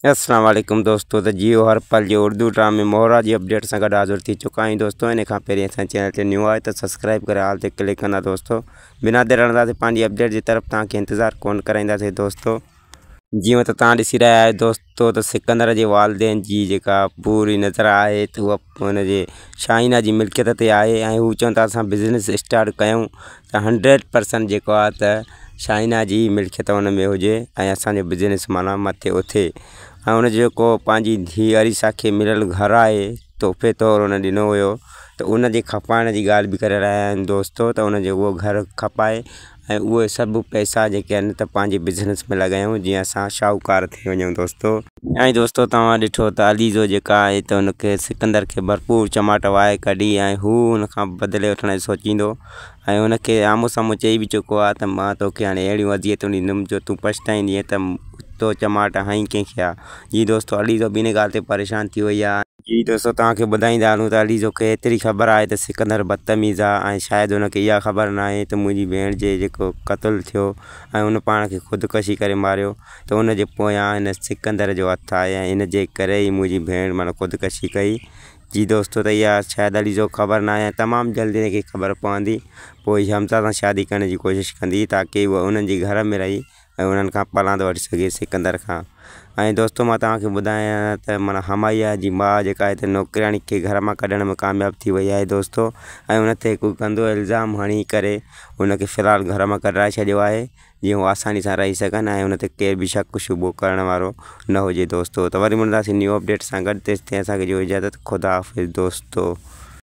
اسلام عليڪم دوستو ته جيو هر پل جي اردو ڊرامي مهرا جي اپڊيٽ سان گڏ حاضر ٿي چڪا آهيون دوستو ان کان پهرين اسان چينل تي نيو آهي ته سبسڪرائب ڪري آل تي ڪلڪ ڪندا دوستو بنا دير هلنداسين پنهنجي اپڊيٽ جي طرف توهان کي انتظار ڪون ڪرائينداسين دوستو جيئن ته توهان ڏسي رهيا آهيو دوستو ته سڪندر جي والدين جي جيڪا پوري نظر آهي ته اها ان جي شاهينا جي ملڪيت تي آهي ۽ هو چون ٿا اسان بزنس اسٽارٽ ڪيون ته 100% جيڪو آهي ته شاهينا جي ئي ملڪيت ان ۾ هجي ۽ اسان جو بزنس معنيٰ مٿي اٿي ۽ ان جو جيڪو پنهنجي ڌيء اريسا کي مليل گهر آهي تحفي طور ان ڏنو هيو ته ان جي کپائڻ جي ڳالهه به ڪري رهيا آهن دوستو ته ان جو اهو گهر کپائي ۽ اهي سڀ پئسا جيڪي آهن ته پنهنجي بزنس ۾ لڳايون جيئن اسان شاهوڪار ٿي وڃون دوستو. ۽ دوستو توهان ڏٺو ته عليزو جيڪا آهي ته ان کي سڪندر کي ڀرپور چماٽ وهائي ڪڍي ۽ هو ان کان بدلي وٺڻ جي سوچيندو ۽ ان کي آمهون سامهون چئي به چڪو آهي ته مان توکي هاڻي اهڙيون اذيتون ڏيندم جو تون پڇتائيندينء ته تو چماٽ هنئي ڪنهن کي آ. جي دوستو عليزو به ان ڳالهه تي پريشان ٿي وئي آهي. جي دوستو توهان کي ٻڌائيندا هلون ته عليزو کي ايتري خبر آهي ته سڪندر بدتميز آ ۽ شايد ان کي اها خبر ناهي ته منهنجي ڀيڻ جي جيڪو قتل ٿيو ۽ ان پاڻ کي خودڪشي ڪري ماريو ته ان جي پويان هن سڪندر جو هٿ آهي ۽ ان جي ڪري ئي منهنجي ڀيڻ معنيٰ خودڪشي ڪئي. جي دوستو ته اها شايد علي جو خبر ناهي ۽ تمام جلد هن کي خبر پوندي پوء هي حمزه سان شادي ڪرڻ جي ڪوشش ڪندي تاڪه هوء انهن جي گهر ۾ رهي ۽ انهن کان پلاند وٺي سگهي سڪندر کان ۽ دوستو مان توهان کي ٻڌايان ته معنيٰ همايا جي ماء جيڪا آهي ته نوڪرياڻي کي گهر مان ڪڍڻ ۾ ڪامياب ٿي وئي آهي دوستو ۽ ان تي هڪ گندو الزام هڻي ڪري ان کي في الحال گهر مان ڪڍرائي ڇڏيو آهي جيئن هو آساني سان رهي سگهن ۽ ان تي ڪير به شڪ شبهو ڪرڻ وارو نه هجي دوستو ته وري ملنداسين نيو اپڊيٽ سان گڏ تيستائين اسان کي ڏيو اجازت خدا حافظ دوستو.